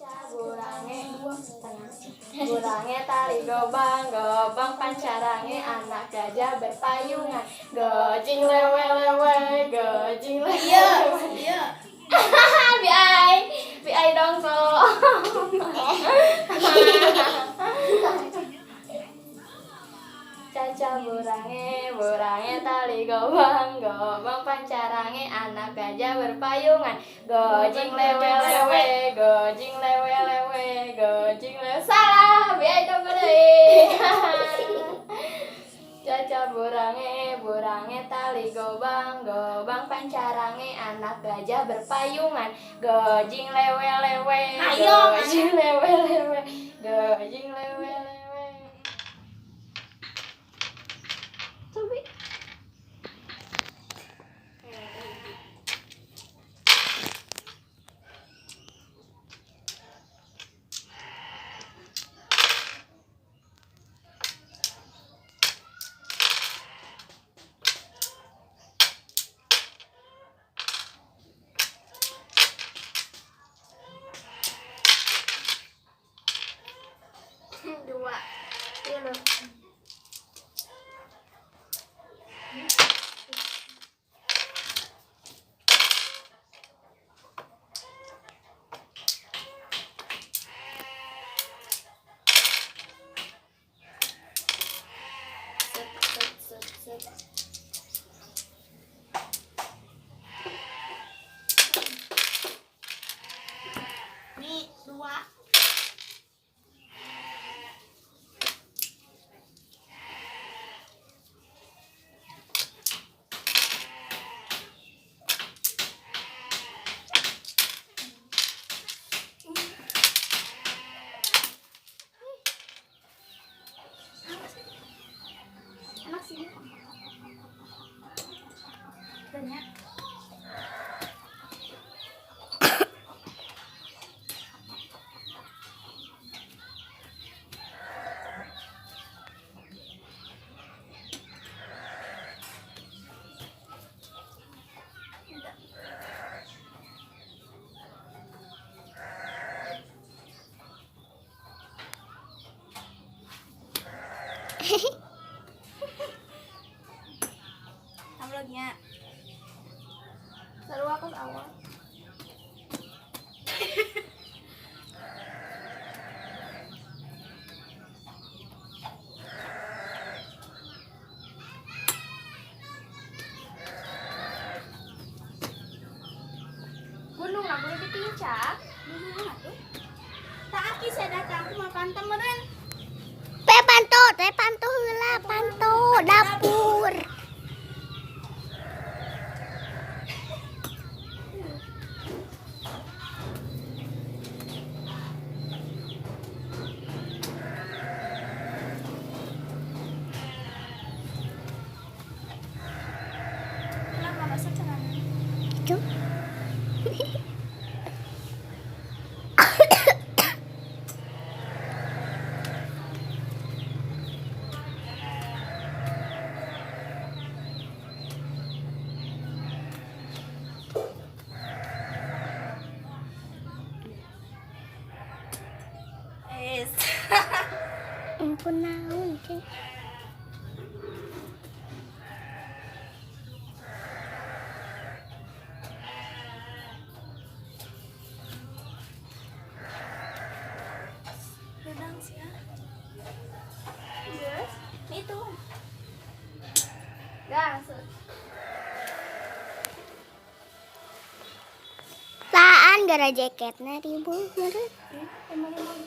Burange burange tali gobang gobang pancarange anak gajah berpayungan gojing lewe lewe gojing lewe. Iya, iya. Bi ai bi ai dong so. Caca burange burange tali gobang gobang pancarange anak gajah berpayungan gojing lewe lewe gojing lewe lewe gojing lewe. Salah, bi ai dong deui. Caca burange burange tali gobang gobang pancarange anak gajah berpayungan gojing lewe lewe gojing lewe lewe gojing lewe lewe. Coba. Dua. Tilu. Set, set, set, set. Nih, dua. Enak sih. Banyak. Amplopnya. Seru aku awal. Gunung aku lebih pincak. Tak aki saya datang aku mau pantau meren. Pe panto, teh panto heula, panto dapur. Kenapa masuk celana? Itu. Es. Ampun naon cing. Redang sih ya. Yes. Itu. Gas. Laan gara jaketna ribu meureun. Emang emang.